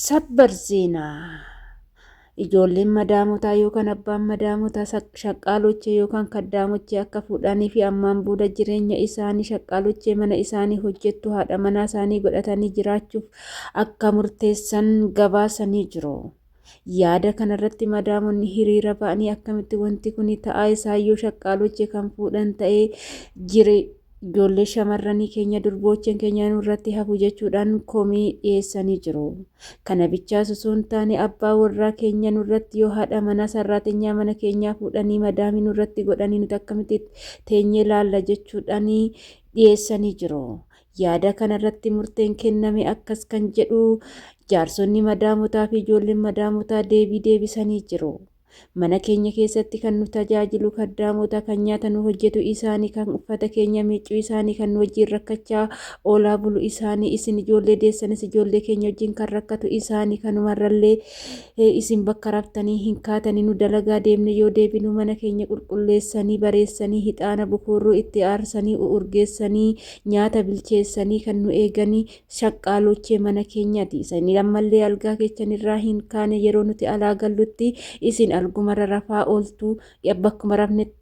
Sabbar Zeenaa. Ijoolleen madaamotaa yookaan abbaan madaamotaa shaqqaalochee yookaan kaddaamochee akka fuudhanii fi ammaan booda jireenya isaanii shaqqaalochee mana isaanii hojjettu haadha manaa isaanii godhatanii jiraachuuf akka murteessan gabaasanii jiru. Yaada kanarratti madaamonni hiriira ba'anii akkamitti wanti kun ta'aa isaayyuu shaqqaalochee kan fuudhan ta'ee jire ijoollee shamarranii keenya durboocheen keenya nurratti hafu jechuudhaan komii dhiyeessanii jiru. Kana bichaas osoo hin taane abbaa warraa keenya nurratti yoo haadha manaa sarraatenyaa mana keenyaa fuudhanii madaamii nurratti godhanii nuti akkamitti teenyee laalla jechuudhaan dhiyeessanii jiru. Yaada kanarratti murteen kenname akkas kan jedhu jaarsonni madaamotaa fi ijoolleen madaamotaa deebii deebisanii jiru. Mana keenya keessatti kan nu tajaajilu kaddaamota, kan nyaata nu hojjetu isaanii, kan uffata keenya miiccu isaanii, kan nu wajjin rakkachaa oolaa bulu isaanii, isin ijoollee deessanis ijoollee keenya wajjin kan rakkatu isaanii, kanumarrallee isin bakka raftanii hin kaatanii nu dalagaa deemne yoo deebinu mana keenya qulqulleessanii bareessanii hixaana bukuurruu itti aarsanii urgeessanii nyaata bilcheessanii kan nu eeganii shaqqaalochee mana keenyaati. Isin ammallee algaa keessanirraa hin kaane yeroo nuti alaa gallutti isin algumarra rafaa ooltu,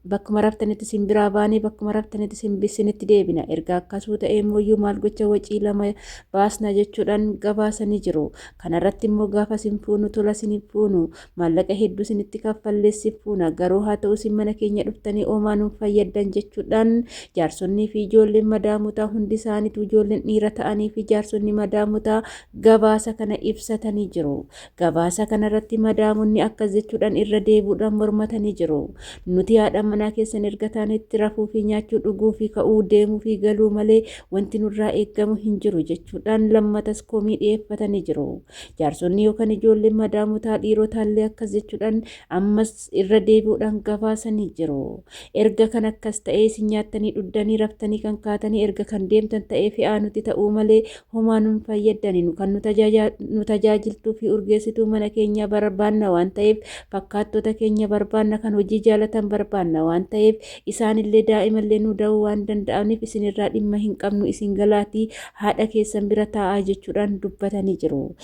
bakkuma raftanitti isin biraa baanee bakkuma raftanitti isin isinitti deebina. Erga akkasuu ta'ee immoo maal gocha wacii lama baasna jechuudhaan gabaasanii jiru. Kanarratti immoo gaafa isin fuunu tola isin fuunu, maallaqa hedduu isinitti kaffalleessi fuuna, garuu haa ta'u isin mana keenya dhuftanii oomaa nuun fayyaddan jechuudhaan jaarsonnii fi ijoolleen madaamotaa hundi isaaniitu ijoolleen dhiira ta'anii fi jaarsonni madaamotaa gabaasa kana ibsatanii jiru. Gabaasa kanarratti madaamonni akkas jechuudhaan irra deebuudhaan mormatanii jiru. Nuti haadha manaa keessan erga taanetti rafuu fi nyaachuu, dhuguu fi ka'uu, deemuu fi galuu malee wanti nurraa eeggamu hin jiru jechuudhaan lammatas komii dhiyeeffatanii jiru. Jaarsonni yookaan ijoolleen madaamotaa dhiirotaallee akkas jechuudhaan ammas irra deebi'uudhaan gabaasanii jiru. Erga kan akkas ta'ee isin nyaattanii dhuddanii raftanii kan kaatanii erga kan deemtan ta'ee fe'aa nuti ta'uu malee homaa nun fayyadani, nu kan nu tajaajiltuu fi urgeessituu mana keenyaa barbaanna waan ta'eef, fakkaattota keenya barbaanna, kan hojii jaalatan barbaanna waan ta'eef, isaanillee daa'imallee nu da'uu waan danda'aniif isinirraa dhimma hin qabnu, isin galaatii haadha keessan bira taa'aa jechuudhaan dubbatanii jiru.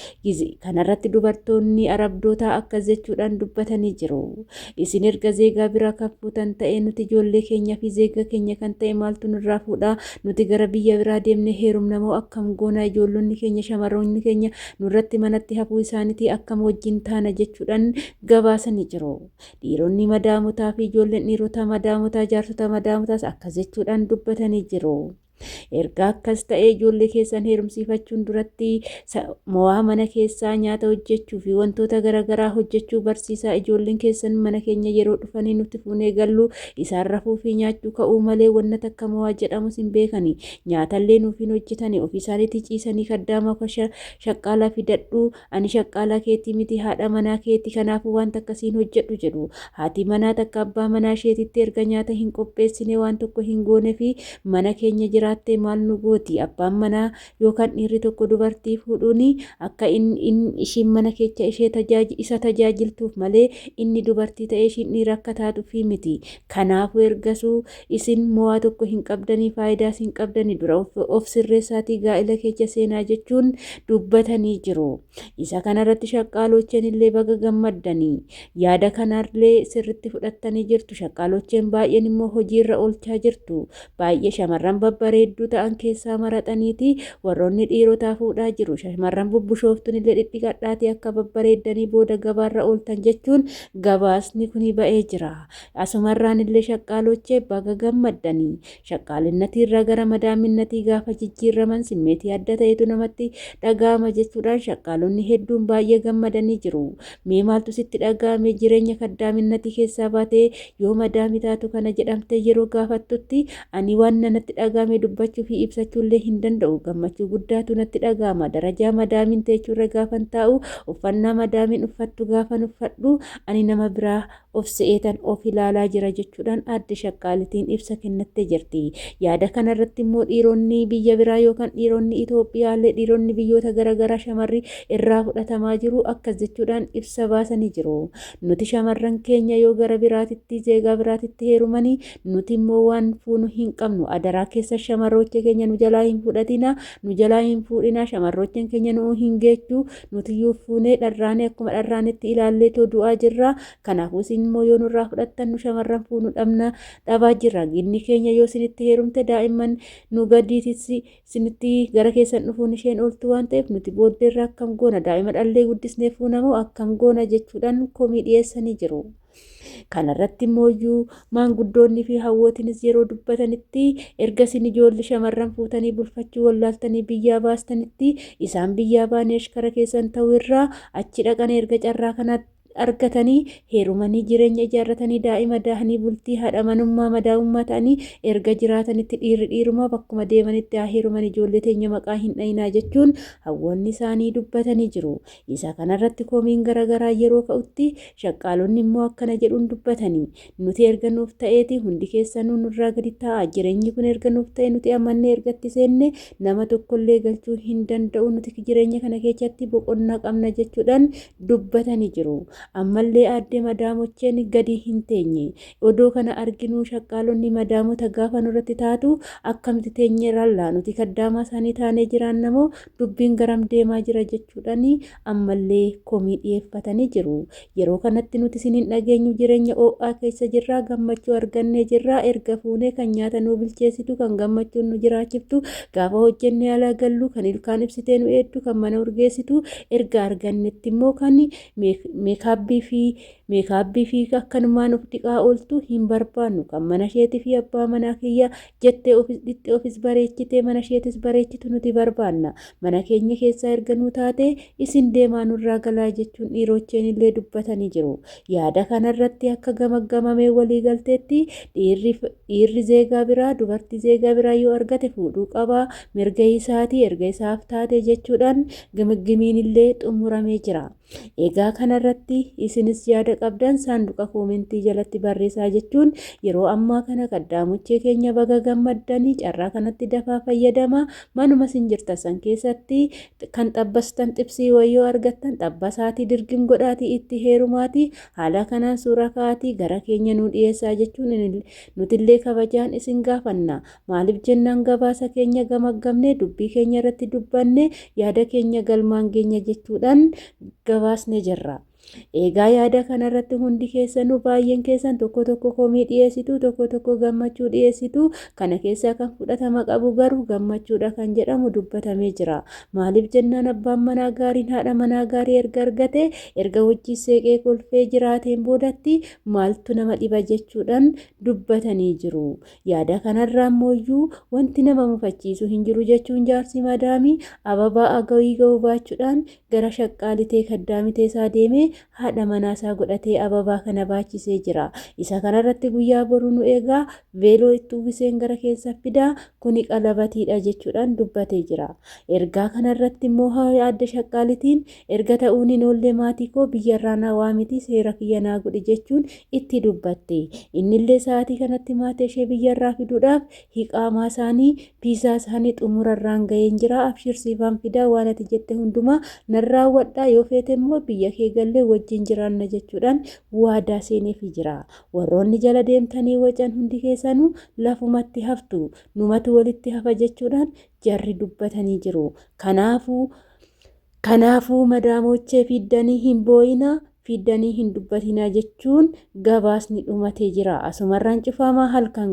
Kanarratti dubartoonni arabdootaa akkas jechuudhaan dubbatanii jiru. Isin erga zeegaa biraa kan fuutan ta'e nuti ijoollee keenyaa fi zeegaa keenya kan ta'e maaltu nurraa fuudhaa? Nuti gara biyya biraa deemnee heerumna moo akkam goona? Ijoollonni keenya shamarroonni keenya nurratti manatti hafuu isaaniitii akkam wajjin taana jechuudhaan gabaasanii jiru. Dhiironni madaamotaa fi ijoolleen dhiirotaa madaamotaa jaarsota madaamotaas akkas jechuudhaan dubbatanii jiru. Erga akkas ta'ee ijoollee keessan heerumsiifachuun duratti mo'aa mana keessaa nyaata hojjechuu fi wantoota garaagaraa hojjechuu barsiisaa. Ijoolleen keessan mana keenya yeroo dhufanii nuti fuunee gallu isaan rafuu fi nyaachuu ka'uu malee wanna takka mo'aa jedhamus hin beekani. Nyaatallee nuuf hin hojjetani, ofii isaaniitii ciisanii kaddaama shaqqaalaa fidadhu, ani shaqqaalaa keetii miti, haadha manaa keeti, kanaafuu waan takka siin hojjedhu jedhu. Haati manaa takka abbaa manaa isheetitti erga nyaata hin qopheessine, waan tokko hin goone fi mana keenya jiraattee maal nu gooti? Abbaan manaa yookaan dhiirri tokko dubartii fuudhuun akka ishiin mana keessa ishee isa tajaajiltuuf malee inni dubartii ta'ee ishiin dhiira akka taatuufi miti. Kanaafuu ergasuu isin mo'aa tokko hin qabdanii, faayidaas hin qabdanii, dura of sirreessaatii gaa'ila keessa seenaa jechuun dubbatanii jiru. Isa kanarratti shaqqaalocheen illee baga gammaddanii yaada kanallee sirritti fudhattanii jirtu. Shaqqaalocheen baay'een immoo hojiirra oolchaa jirtu. Baay'ee shamarran babbareedduu ta'an keessaa maraxaniiti warroonni dhiirotaa fuudhaa jiru. Shamarran bubbushooftuun illee dhidhiqadhaatii akka babbareeddanii booda gabaarra ooltan jechuun gabaasni kuni ba'ee jira. Asumarraan illee shaqqaalochee baga gammaddanii. Shaqqaalinnatii gara madaaminnatii gaafa jijjiirraman simmeetii adda ta'etu namatti dhaga'ama jechuudhaan shaqqaalonni hedduun baay'ee gammadanii jiru. Mee maaltu sitti dhaga'ame jireenya kaddaaminnatii keessaa baatee yoo madaami taatu kana jedhamtee yeroo gaafattutti, ani waan natti dhaga'ame dubbachuu fi ibsachuu illee hin danda'u. Gammachuu guddaatu natti dhaga'ama. Darajaa madaamiin teechuurra gaafan taa'u, uffannaa madaamiin uffattu gaafan uffadhu, ani nama biraa of se'eetan of ilaalaa jira jechuudhaan aadde Shaqqaalitiin ibsa kennattee jirti. Yaada kanarratti immoo dhiironni biyya biraa yookaan dhiironni Itoophiyaallee dhiironni biyyoota garaagaraa shamarri irraa fudhatamaa jiru akkas jechuudhaan ibsa baasanii jiru. Nuti shamarran keenya yoo gara biraatitti zeegaa biraatitti heerumanii nuti immoo waan fuunu hin qabnu. Adaraa keessa shamarrocha keenya nu jalaa hin fudhatina, nu jalaa hin fuudhina, shamarrochen keenya nu hin geechu, nutiyyuu fuunee dharraanee akkuma dharraanetti ilaallee too du'aa jirra. Kanaafuu isin immoo yoo nurraa fudhattan nu shamarran fuunu dhabna dhabaa jirra. Ginni keenya yoo isinitti heerumte daa'imman nu gadiitis isinitti gara keessan dhufuun isheen ooltu waan ta'eef nuti booddeerra akkam goona, daa'ima dhallee guddisnee fuuna moo akkam goona jechuudhaan komii dhiyeessanii jiru. Kanarratti immooyyuu maanguddoonni fi hawwootinis yeroo dubbatanitti erga isin ijoollee shamarran fuutanii bulfachuu wallaaltanii biyyaa baastanitti isaan biyyaa baanii ashkara keessan ta'uu irraa achi dhaqanii erga carraa kanatti argatanii heerumanii jireenya ijaarratanii daa'ima dahanii bultii haadha manummaa madaa'ummaa ta'anii erga jiraatanitti dhiirri dhiirumaa bakkuma deemanitti haa heeruman, ijoollee teenya maqaa hin dhayinaa jechuun hawwoonni isaanii dubbatanii jiru. Isa kanarratti komiin garaagaraa yeroo ka'utti shaqqaalonni immoo akkana jedhuun dubbatanii, nuti erga nuuf ta'eeti hundi keessanuu nurraa gadi taa'a, jireenyi kun erga nuuf ta'e nuti amannee erga itti seenne nama tokkollee galchuu hin danda'u, nuti jireenya kana keessatti boqonnaa qabna jechuudhaan dubbatanii jiru. Ammallee aadde madaamocheen gadi hin teenye. Odoo kana arginuu shaqqaalonni madaamota gaafa nurratti taatu akkamitti teenye rallaa, nuti kaddaamaa isaanii taanee jiraannamoo dubbiin garam deemaa jira jechuudhaan ammallee komii dhiyeeffatanii jiru. Yeroo kanatti nuti isin hin dhageenyu, jireenya oo'aa keessa jirraa, gammachuu argannee jirraa, erga fuunee kan nyaata nu bilcheessitu, kan gammachuun nu jiraachiftu, gaafa hojjennee alaa gallu kan ilkaan ibsitee nu eeddu, kan mana urgeessitu erga argannetti immoo kan meekaabbii fi akkanumaan of dhiqaa ooltu hin barbaannu, kan mana isheetii fi abbaa manaa kiyya jettee ofis dhixxee ofis bareechitee mana isheetis bareechitu nuti barbaanna. Mana keenya keessaa erga nuu taate isin deemaa nurraa galaa jechuun dhiirocheen illee dubbatanii jiru. Yaada kanarratti akka gamaggamamee walii galteetti dhiirri zeegaa biraa dubartii zeegaa biraa yoo argate fuudhuu qaba, mirga isaatii erga isaaf taate jechuudhaan gimiggimiin illee xumuramee jira. Egaa kanarratti isinis yaada qabdan saanduqa koomentii jalatti barreessaa jechuun yeroo ammaa kana kaddaamochee keenya baga gammaddanii carraa kanatti dafaa fayyadamaa, manuma isin jirtan san keessatti kan xabbastan xibsii wayyoo argattan xabbasaatii dirgim godhaatii itti heerumaatii haala kanaan suuraa ka'aatii gara keenya nuu dhiyeessaa jechuun nutillee kabajaan isin gaafanna. Maaliif jennaan gabaasa keenya gamaggamne dubbii keenya irratti dubbanne yaada keenya galmaan geenya jechuudhaan gabaasne jirra. Egaa yaada kanarratti hundi keessanuu baay'een keessan tokko tokko komii dhiyeessitu, tokko tokko gammachuu dhiyeessitu. Kana keessaa kan fudhatama qabu garuu gammachuudha kan jedhamu dubbatamee jira. Maaliif jennaan abbaan manaa gaariin haadha manaa gaarii erga argate erga wajjin seeqee kolfee jiraateen boodatti maaltu nama dhiba jechuudhaan dubbatanii jiru. Yaada kanarraa immoo wanti nama mufachiisu hin jiru jechuun jaarsi madaamii ababaa agawii ga'u baachuudhaan gara shaqqaalitee kaddaamitee isaa deemee haadha manaa isaa godhatee ababaa kana baachisee jira. Isa kanarratti guyyaa boruu nu eegaa, veeloo itti uwwiseen gara keessa fidaa, kuni qalabatiidha jechuudhaan dubbatee jira. Ergaa kanarratti immoo aadde shaqqaalitiin erga ta'uun hin oolle maatii koo biyyarraa na waamiti seera kiyya naa godhi jechuun itti dubbatte. Innillee sa'aatii kanatti maatii ishee biyyarraa fiduudhaaf hiqaamaa isaanii piisaa isaanii xumurarraan ga'een jira. Abshir siifaan fidaa, waan ati jette hundumaa nan raawwadhaa, yoo feete immoo biyya kee gallee wajjin jiraanna jechuudhaan waadaa seeneefii jira. Warroonni jala deemtanii wacan hundi keessanuu lafumatti haftu, numatu walitti hafa jechuudhaan jarri dubbatanii jiru. Kanaafuu madaamochee fiddanii hin boo'inaa, fiddanii hin dubbatinaa jechuun gabaasni dhumatee jira. Asumarraan cufamaa halkan.